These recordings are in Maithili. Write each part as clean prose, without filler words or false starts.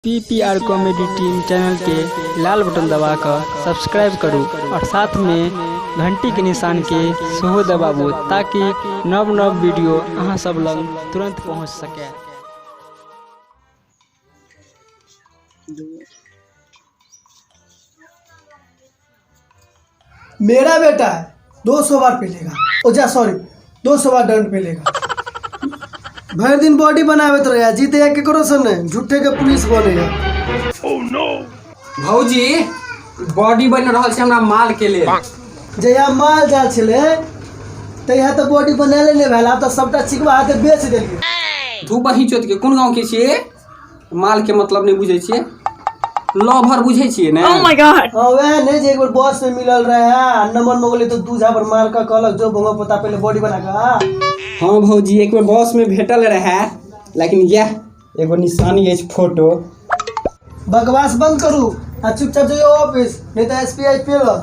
पीपीआर कॉमेडी टीम चैनल के लाल बटन दबाकर सब्सक्राइब करू और साथ में घंटी के निशान के सेहो दबाबू ताकि नव नव वीडियो अहाँ सब लग तुरंत पहुंच सके। मेरा बेटा है 200 बार पी लेगा, ओ जा सॉरी 200 बार दंड पी लेगा। भर दिन बॉडी बनाबैत रहे, जीते या केकरो से नहीं, झूठे के पुलिस बनेगा। भौजी बॉडी बनि रहल छै हमरा माल के लेल। जहिया माल जाल छलै तहिया तऽ बॉडी बनाले नहि भेल, आब तऽ सबटा चिकबा हाथे बेच देलियै। धू बही चोत के कोन गाँव के छियै? माल के मतलब नहि बुझै छियै, लवर बुझै छियै ने? Oh my god! हाँ वएह ने जे एक बेर बस में मिलल रहे आ नंबर मंगले तो दू झापर मार के कहलक जो भोंगा पोता पहले बॉडी बना के आ। हाँ भौजी, एक बेर बस में भेटल रहे, लेकिन यह एगो निशानी अछि फोटो। बकवास बंद करू आ चुपचाप जइयो ऑफिस, नहीं तो एस पी I पे ल।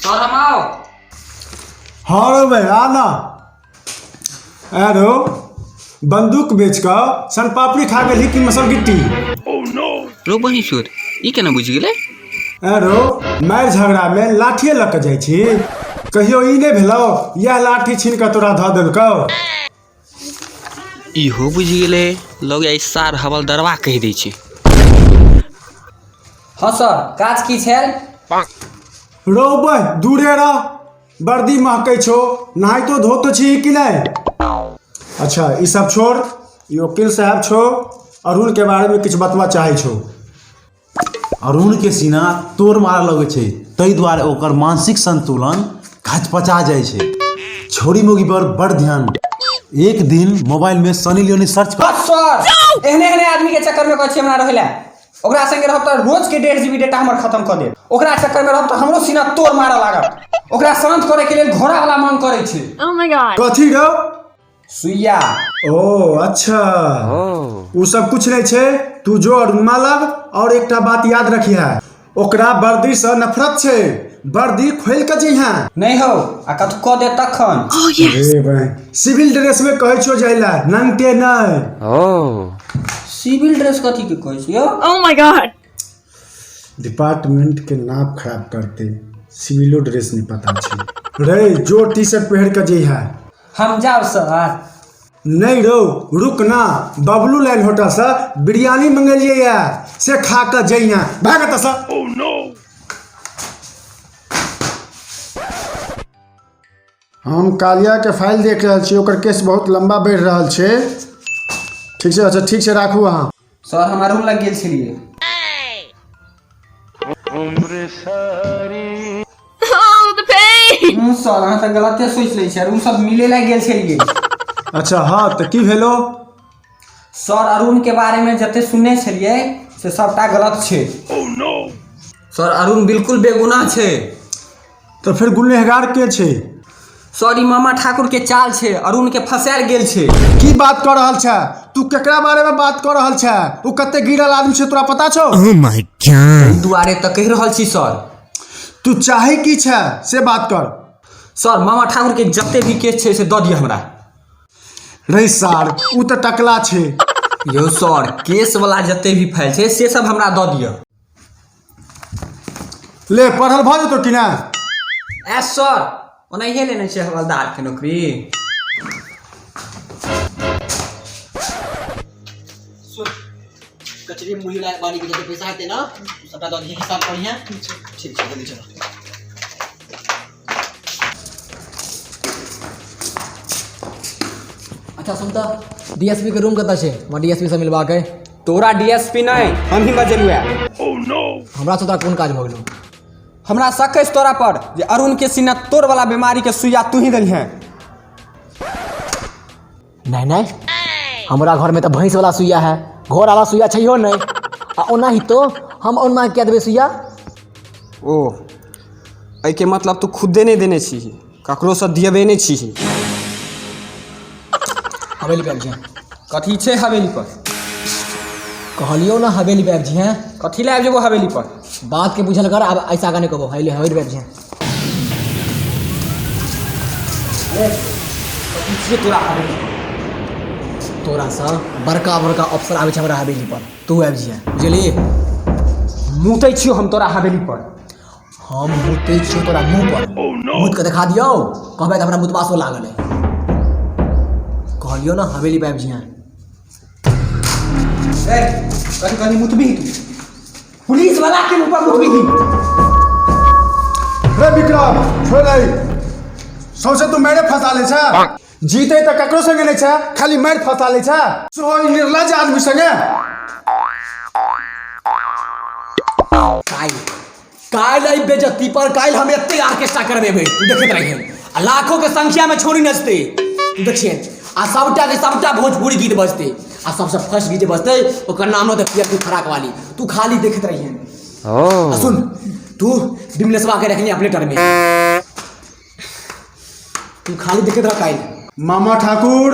सर हम आओ। हाँ रो भाई आ ना। अरे बंदूक बेच कऽ सनपापड़ी खा गेलही कि मसल गिट्टी? रो बही चोर, ई केना बुझि गेलै? अरे मारि झगड़ा में लाठिए लऽ कऽ जाइ छी, कहियो ई नहि भेलौ यह लाठी छीन कऽ तोरा धऽ देलकौ? इहो बुझि गेलै, लग जाइ सार हवलदरवा कहि दै छै। हाँ सर, काज की छल? रौ बह दूरे रह, वर्दी महकै छौ, नहाइतो धोतो छी कि नहि? अच्छा ई सब छोड़, ई वकील साहब छौ, अरुण के बारे में किछु बतबा चाहै छौ। अरुण के सीना तोड़ मारऽ लगै छै, ताहि दुआरे ओकर मानसिक संतुलन घचपचा जाइ छै। छौड़ी मौगी पर बड़ ध्यान। एक दिन मोबाइल में सनी लियोनी सर्च कर। बस सर, एहने एहने आदमी के चक्कर में कहै छी हमरा रहै लए। ओकरा संगे रहब तऽ रोज के 1.5 जीबी डेटा हमर खत्म कऽ देत। ओकरा चक्कर में रहब तऽ हमरो सीना तोड़ मारऽ लागत। ओकरा शांत करे के लेल घोड़ा वाला मांग करै छै। Oh my god! कथी रौ? सुइया। ओ अच्छा, ओ सब कुछ नहीं छै, तू जो अरुणमा लग। और एकटा बात याद रखिहे, ओकरा वर्दी से नफरत छै, वर्दी खोलि कऽ जइहे। नहीं हो आ कथु कऽ दे तखन। Oh yes! रे बहिन, सिविल ड्रेस में कहै छियौ जाइ लए, नंगटे नहि। सिविल ड्रेस कथी के कहै छै यौ? Oh my god! Department के नाप खराब करते, सिविलो ड्रेस नहीं पता छै। रे जो टी शर्ट पहिर कऽ जइहे। हम जाउ सर? नहीं रौ रुक ना, बबलू लाइन होटल से बिरयानी मंगेलियै या, से खा कऽ जइहे। भाग एतऽ से। हम कालिया के फाइल देख रहल छी, ओकर केस बहुत लंबा बढ़ि रहल छै। ठीक छै, अच्छा ठीक छै, राखू अहाँ। सर हम अरुण लग गेल छलियै। Oh, the pain! Sir अहाँ तऽ गलते सोचि लै छी, अरुण सब मिले लए गेल छलियै। अच्छा हाँ तऽ की भेलो? सर अरुण के बारे में जते सुनने छलियै से सबटा गलत छै। सर अरुण बिल्कुल बेगुनाह छै। तऽ फेर गुनहगार के छै? सर ई मामा ठाकुर के चाल छै, अरुण के फसायल गेल छै। की बात कऽ रहल छै तू? केकरा बारे में बात कऽ रहल छै? ओ कते गिरल आदमी छै तोरा पता छौ? एहि दुआरे तऽ कहि रहल छी सर। तू चाहे की छै से बात कर। सर मामा ठाकुर के जते भी केस छै से दऽ दिअ हमरा। रे सार, उ तऽ टकला छै। यौ सर, केस वाला जते भी फाइल छै से सब हमरा दऽ दिअ। ले पढ़ल भऽ जेतौ कि नहि? ए सर, ओनाहिए लेने छै हवलदार के नौकरी। कचरी मुही लायक बानी के जते पैसा हेतै ना सबटा दऽ दिहे, हिसाब करिहे। ठीक छै, जल्दी चलो। अच्छा सुन तऽ, डीएसपी के रूम कतऽ छै? हमरा डीएसपी से मिलबाक अइ। तोरा डीएसपी नहि, हम ही बजेलु है। हमरा से तोरा कोन काज भऽ गेलौ? हमरा शक अछि तोरा पर जे अरुण के सीना तोड़ वाला बीमारी के सुइया तू ही देलिहे। नहीं नहीं, हमरा घर में तऽ भैंस वाला सुइया है, घर वाला सुइया छैहो नहीं। आ ओना ही तो हम ओना किया देबै सुइया? ओ एहिके मतलब तू खुदे नहि देने छीही, ककरोसँ दियबे नहि छीही। हवेली पे आबि जइहें। कथी छै हवेली पर? कहलियौ ना हवेली पे आबि जइहें। कथी लए आबि जेबो हवेली पर? बात के बुझल कर, आब ऐसा आगा नहीं कहबो। हवेली हवेली पे आबि जइहें। कथी छियै तोरा हवेली? तोरासँ बड़का बड़का अफसर आबै छै हमरा हवेली पर, तू आबि जइहे, बुझलिही? मुतै छियौ हम तोरा हवेली पर। हम मुतै छियौ तोरा मुँह पर। मुत के देखा दियौ, कहबै तऽ हमरा मुतबासो लागल है। कहलियौ ने हवेली पर आबि जइहे। ए, कनी कनी मुतबिही तू, पुलिस वाला के मुँह पर मुतबिही। रे विक्रम, छोड़ दही, सौंसे तू मारे फंसा ले छा। जीते तऽ ककरो संगे नहि छै, खाली मारि फंसा ले छा। सो ई निर्लज आदमी संगे। काल्हि काल्हि एहि बेजती पर काल्हि हम एते ऑर्केस्ट्रा करबेबै, तू देखैत रहिहें। आ लाखों के संख्या में छोरी नचतै, तू देखिए। आ सबटा के सबटा भोजपुरी गीत बजतै, आ सबसे फर्स्ट गीत जे बजतै ओकर नाम होतै पियर की फराक वाली। तू खाली देखैत रहिहें। आ सुन, तू विमलेशवा के रखनी अपने टर में, तू खाली देखैत रह काल्हि। मामा ठाकुर,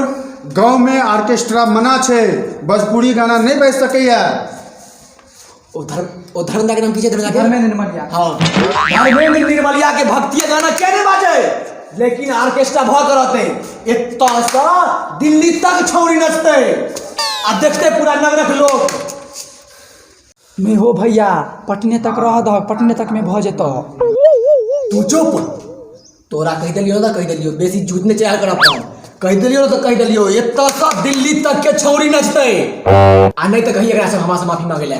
गाँव में ऑर्केस्ट्रा मना छै, भोजपुरी गाना नहि बाजि सकैया। ओ धर्म, ओ धर्मदा के नाम की छै? धर्मदा के? धर्मेंद्र निर्मलिया। हाँ, धर्मेंद्र निर्मलिया के भक्तिय गाना क्या नहीं बाजे, लेकिन ऑर्केस्ट्रा भ के रहते। एतऽ सँ दिल्ली तक छौरी नचते आ देखते पूरा नगरक लोग। नहीं हो भैया, पटने तक रह दह, पटने तक में भ जेतौ। तू चुप, तोरा कहि देलियौ तऽ कहि देलियौ, बेसी झूठ नहि चढ़ायल कर अपन। कहि देलियौ तऽ कहि देलियौ, एतऽ सँ दिल्ली तक के छौरी नचतै। आ नहि तऽ कही एकरा से हमरा से माफी मांगे ले।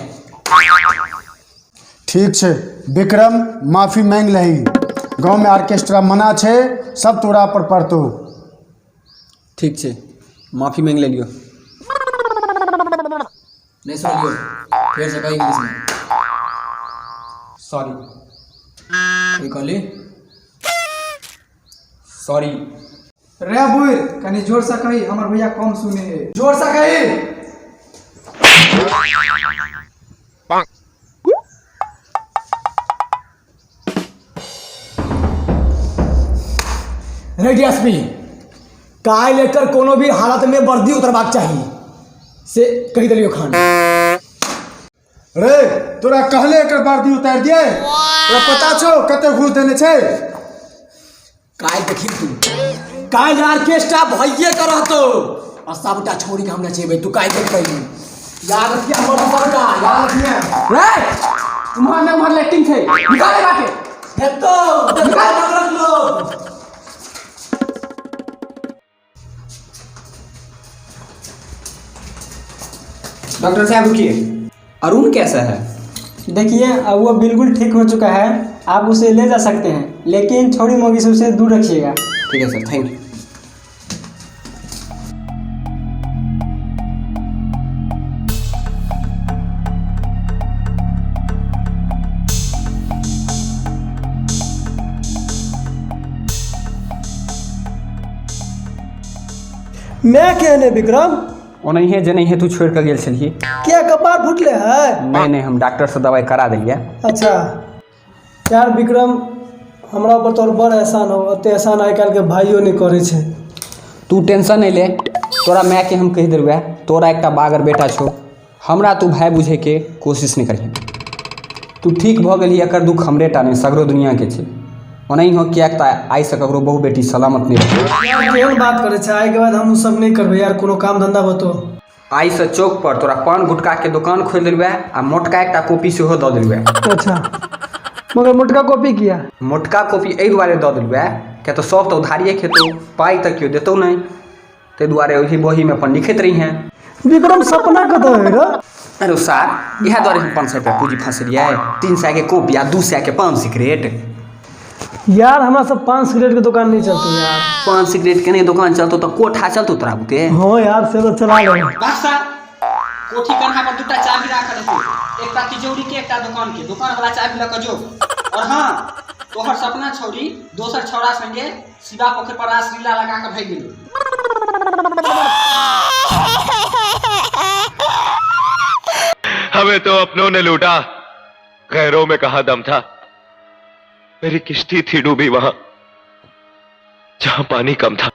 ठीक छै विक्रम, माफी मांगि लही। गाँव में ऑर्केस्ट्रा मना छै, सब तोरा पर पड़तौ। ठीक छै, माफी मांगि लेलियौ। नहि सुनलियौ, फेर से कही इंग्लिश में। सॉरी। की कहली? सॉरी। रे बुढ़, कनी जोर से कही, हमर भैया कम सुने है। जोर से कही। रे डीएसपी, काल्हि एकर कोनो भी हालत में वर्दी उतरबाक चाही, से कहि देलियौ खान। रे तोरा कहले एकर वर्दी उतारि दिए, तोरा पता छौ कते घूस देने छै? काल्हि देखी तू, काल्हि ऑर्केस्ट्रा भइए के रहतौ और सबटा छोरी के हम नचेबै। तू काल्हि देख रही, याद रखिए हमर सबटा, याद रखिए। रे उम्हर ने उम्हर लेटिंग छै, निकाले बाटे। हेतौ देखा नगरक लोग। डॉक्टर साहब रुकिए, अरुण कैसा है? देखिए, अब वो बिल्कुल ठीक हो चुका है, आप उसे ले जा सकते हैं, लेकिन छोड़ी मोगी से उसे दूर रखिएगा। ठीक है सर, thank you. मैं केहने विक्रम? ओनाहिए जेनाहिए तू छोड़ि कऽ गेल छलियै। किया, कपार फुटले है? नहि नहि, हम डॉक्टरसँ दवाइ करा देलियै। अच्छा यार विक्रम, हमरा पर तोहर बड़ एहसान हो, एते एहसान आइ काल्हिके भाइयो नहि करै छै। तू टेंशन नहि ले, तोरा मायके हम कहि देलहुँ, तोरा एकटा बागर बेटा छौ, हमरा तू भाय बुझैके कोशिश नहि करिहे। तू ठीक भऽ गेलही एकर दुख हमरे टा नहि, सगरो दुनिआँके छै। ओनाही हो, किएक तऽ आइसँ ककरो बहु बेटी सलामत नहि रहतै। यार केहन बात करै छै, आइके बाद हम ओ सब नहि करबै यार, कोनो काम धंधा बतो। आइसँ चौक पर तोरा पान गुटकाके दोकान खोलि देलहुँ आ मोटका एकटा कॉपी सेहो दऽ देलहुँ। अच्छा, मगर मोटका कॉपी किया? मोटका कॉपी एहि दुआरे दऽ देलहुँ किया तऽ सब तऽ उधारिए खेतौ, पाइ तऽ केओ देतौ नहि, ताहि दुआरे ओहि बहीमे अपन लिखैत रहिहेँ। विक्रम, सपना कतऽ है रे? अरे सार, इएह दुआरे हम 500 रुपया पूँजी फँसेलियै, 300 के कॉपी आ 200 के पान सिगरेट। यार हमरा सब पान सिगरेट के दुकान नहीं चलतो यार। पान सिगरेट के नहीं दुकान चलतो तो कोठा चलतो तोरा बुते? हाँ यार, से तो चला ले। बादशाह, कोठी कन्हा पर दूटा चाबी राखल हेतौ, एकटा तिजोरी के, एकटा दुकान के। दुकान वाला चाबी लऽ कऽ जो। और हाँ, तोहर सपना छौरी दोसर छौड़ा संगे शिवा पोखरि पर रासलीला लगा कऽ भागि गेलै। हमें तो अपनों ने लूटा, गैरों में कहा दम था। मेरी किश्ती थी डूबी वहां जहां पानी कम था।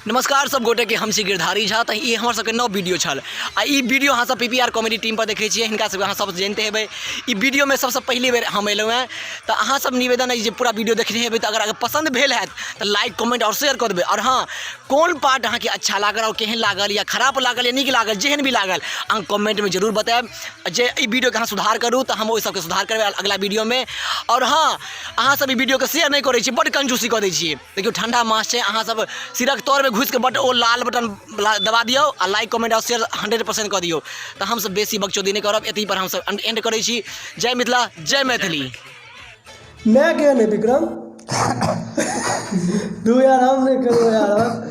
नमस्कार सब गोटे के, हम छी गिरधारी झा। तऽ ई हमर सबके नव वीडियो छल आ ई वीडियो अहाँ सब पीपीआर कॉमेडी टीम पर देखै छियै। हिनका सबके अहाँ सब जनिते हेबै। ई वीडियोमे सबसँ पहिले बेर हम एलहुँ हेँ, तऽ अहाँ सब निवेदन अछि जे पूरा वीडियो देखने हेबै, तऽ अगर अगर पसन्द भेल हैत तऽ लाइक, कमेंट आओर शेयर कऽ देबै। आओर हँ, कोन पार्ट अहाँके अच्छा लागल आओर केहन लागल, या खराब लागल या नीक लागल, जेहन भी लागल अहाँ कमेंटमे जरूर बतायब, जे एहि वीडियोके अहाँ सुधार करू तऽ हम ओहि सबके सुधार करबै अगला वीडियोमे। आओर हँ, अहाँ सब ई वीडियोके शेयर नहि करै छियै, बड्ड कंजूसी कऽ दै छियै। देखियौ, ठण्डा मास छै, अहाँ सब सिरक तरमे घुसिके बट ओ लाल बटन दबा दियौ आ लाइक, कमेंट आओर शेयर 100% कऽ दियौ। तऽ हमसब बेसी बकचोदी नहि करब, एतहि पर हमसब एंड करै छी। जय मिथिला, जय मैथिली। मैं क्या नहीं विक्रम, तू यार, हम नहीं करो यार।